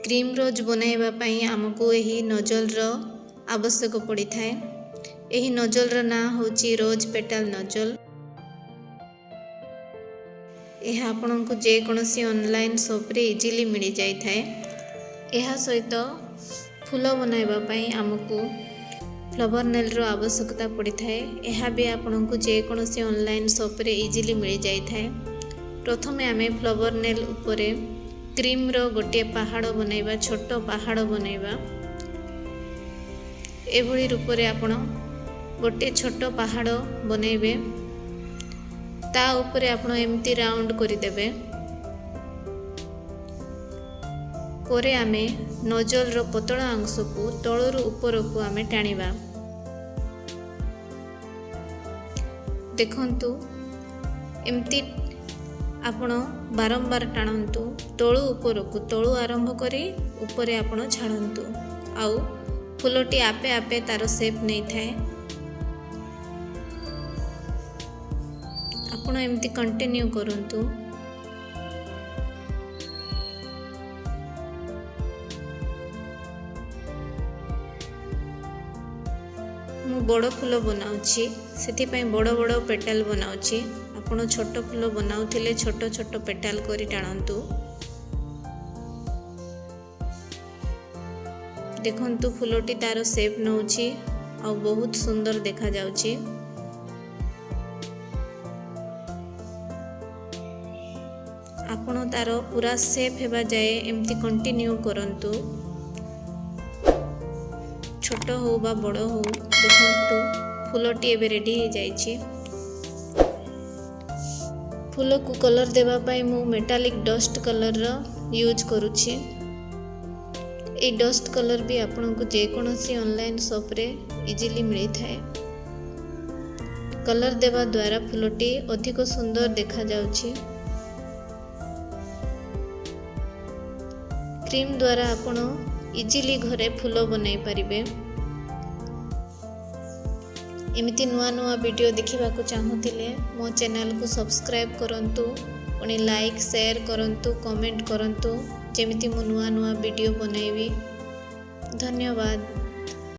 Cream rose ବନାଇବା ପାଇଁ ଆମକୁ ଏହି ନୋଜଲର ଆବଶ୍ୟକ ପଡ଼ିଥାଏ। ଏହି ନୋଜଲର ନାଁ ହେଉଛି ରୋଜ୍ ପେଟାଲ ନୋଜଲ। ଏହା ଆପଣଙ୍କୁ ଯେକୌଣସି ଅନଲାଇନ୍ ସପ୍ରେ ଇଜିଲି ମିଳିଯାଇଥାଏ। ଏହା ସହିତ ଫୁଲ ବନାଇବା ପାଇଁ ଆମକୁ ଫ୍ଲାୱାର ନେଲ୍ର ଆବଶ୍ୟକତା ପଡ଼ିଥାଏ। ଏହା ବି ଆପଣଙ୍କୁ ଯେକୌଣସି ଅନଲାଇନ୍ ସପ୍ରେ ଇଜିଲି ମିଳିଯାଇଥାଏ। ପ୍ରଥମେ ଆମେ ଫ୍ଲାୱାର ନେଲ୍ ଉପରେ କ୍ରିମ୍ର ଗୋଟିଏ ପାହାଡ଼ ବନାଇବା, ଛୋଟ ପାହାଡ଼ ବନାଇବା। ଏଭଳି ରୂପରେ ଆପଣ ଗୋଟିଏ ଛୋଟ ପାହାଡ଼ ବନାଇବେ, ତା ଉପରେ ଆପଣ ଏମିତି ରାଉଣ୍ଡ କରିଦେବେ। ପରେ ଆମେ ନୋଜଲର ପତଳା ଅଂଶକୁ ତଳରୁ ଉପରକୁ ଆମେ ଟାଣିବା। ଦେଖନ୍ତୁ, ଏମିତି ଆପଣ ବାରମ୍ବାର ଟାଣନ୍ତୁ ତଳୁ ଉପରକୁ, ତଳୁ ଆରମ୍ଭ କରି ଉପରେ ଆପଣ ଛାଡ଼ନ୍ତୁ, ଆଉ ଫୁଲଟି ଆପେ ଆପେ ତାର ସେପ୍ ନେଇଥାଏ। ଆପଣ ଏମିତି କଣ୍ଟିନ୍ୟୁ କରନ୍ତୁ। ମୁଁ ବଡ଼ ଫୁଲ ବନାଉଛି, ସେଥିପାଇଁ ବଡ଼ ବଡ଼ ପେଟାଲ ବନାଉଛି। ଆପଣ ଛୋଟ ଫୁଲ ବନାଉଥିଲେ ଛୋଟ ଛୋଟ ପେଟାଲ କରି ଟାଣନ୍ତୁ। ଦେଖନ୍ତୁ, ଫୁଲଟି ତାର ସେପ୍ ନେଉଛି ଆଉ ବହୁତ ସୁନ୍ଦର ଦେଖାଯାଉଛି। ଆପଣ ତାର ପୁରା ସେପ୍ ହେବା ଯାଏ ଏମିତି କଣ୍ଟିନ୍ୟୁ କରନ୍ତୁ, ଛୋଟ ହଉ ବା ବଡ଼ ହଉ। ଦେଖନ୍ତୁ, ଫୁଲଟି ଏବେ ରେଡ଼ି ହେଇଯାଇଛି। ଫୁଲକୁ କଲର୍ ଦେବା ପାଇଁ ମୁଁ ମେଟାଲିକ୍ ଡଷ୍ଟ କଲର୍ର ୟୁଜ୍ କରୁଛି। ଏଇ ଡଷ୍ଟ କଲର୍ ବି ଆପଣଙ୍କୁ ଯେକୌଣସି ଅନଲାଇନ୍ ସପ୍ରେ ଇଜିଲି ମିଳିଥାଏ। କଲର୍ ଦେବା ଦ୍ୱାରା ଫୁଲଟି ଅଧିକ ସୁନ୍ଦର ଦେଖାଯାଉଛି। କ୍ରିମ୍ ଦ୍ୱାରା ଆପଣ ଇଜିଲି ଘରେ ଫୁଲ ବନାଇ ପାରିବେ। ଏମିତି ନୂଆ ନୂଆ ଭିଡ଼ିଓ ଦେଖିବାକୁ ଚାହୁଁଥିଲେ ମୋ ଚ୍ୟାନେଲକୁ ସବସ୍କ୍ରାଇବ୍ କରନ୍ତୁ, ପୁଣି ଲାଇକ୍ ସେୟାର କରନ୍ତୁ, କମେଣ୍ଟ କରନ୍ତୁ, ଯେମିତି ମୁଁ ନୂଆ ନୂଆ ଭିଡ଼ିଓ ବନାଇବି। ଧନ୍ୟବାଦ।